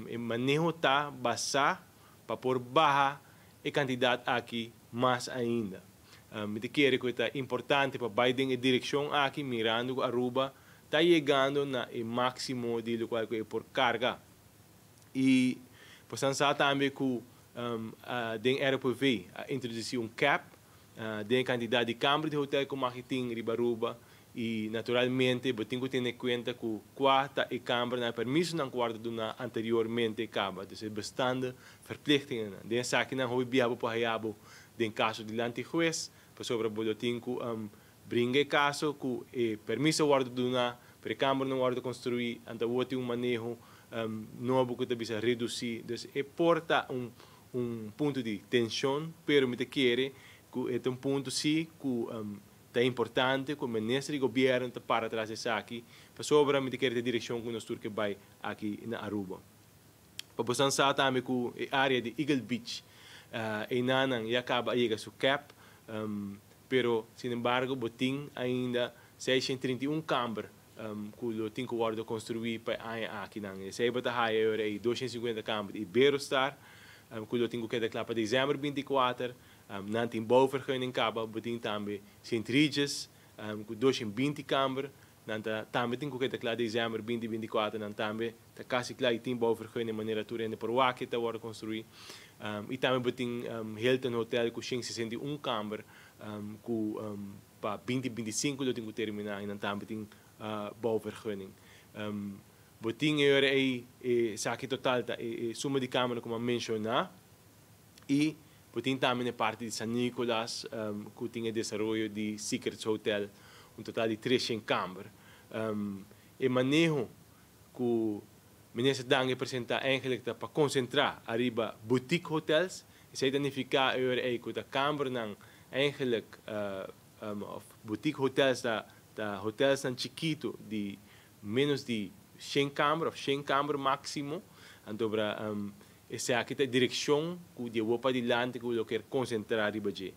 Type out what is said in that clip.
E maneho ta basá pa por baha e kantidat aki mas ainda. Mi ta kere ku ta importante pa bai den e direkshon aki, mirando ku Aruba ta yegando na e máksimo di lokual ku e por karga. I por sa tambe ku den ROPV a introdusí un cap den e kantidat di kamber di hotel ku mag tin riba Aruba i naturalmente bo tin ku tene kuenta ku kua ta e kambernan, permisonan ku wòrdu duna anteriormente kaba. Dus e bestaande verplichtingen. Den esakinan hopi bia bo por haya bo den kaso dilanti hues, pasobra bo lo tin ku bringa e kaso ku e permiso wòrdu duna, pero e kamber no wòrdu konstruí, anto awor tin un maneho nobo ku ta bisa redusí. Dus e por ta un punto di tenshon, pero mi ta kere ku e ta un punto sí ku ta importante ku minister di gobièrnu ta para tras esaki, pasobra mi ta kere e direkshon ku nos tur ke bai aki na Aruba. Pa bo sa tambe ku e área di Eagle Beach, einan ya kaba a yega su cap, pero sin embargo bo tin ainda 631 kamber ku lo tin ku wòrdu konstruí pa aña akinan. Esei bo ta haya ora 250 kamber di Iberostar, ku lo tin ku keda kla pa desèmber 24, nan tin bouwvergunning kaba. Bo tin tambe St. Regis, ku 220 kamber, nan ta tambe tin ku keda kla desèmber 2024, nan tambe ta kasi kla i tin bouwvergunning manera tur hende por wak ta wòrdu konstruí. I tambe bo tin Hilton Hotel ku 161 kamber, ku pa 2025 lo tin ku terminá i nan tambe tin bouwvergunning. Bo tin esaki total ta e suma di kamber ku mi a menshoná i bo tin tambe e parti di San Nicolas, ku tin e desaroyo di Secrets Hotel, un total di 300 kamber. E maneho ku minister Dangui a presentá eigenlijk ta pa konsentrá ariba boutique hotels. Esei ta nifiká ku e kambernan eigenlijk of boutique hotels ta hotelsnan chikitu di menos di 100 kamber òf 100 kamber máksimo. Anto, esaki ta e direkshon ku di awor padilanti ku lo ke konsentrá riba dje.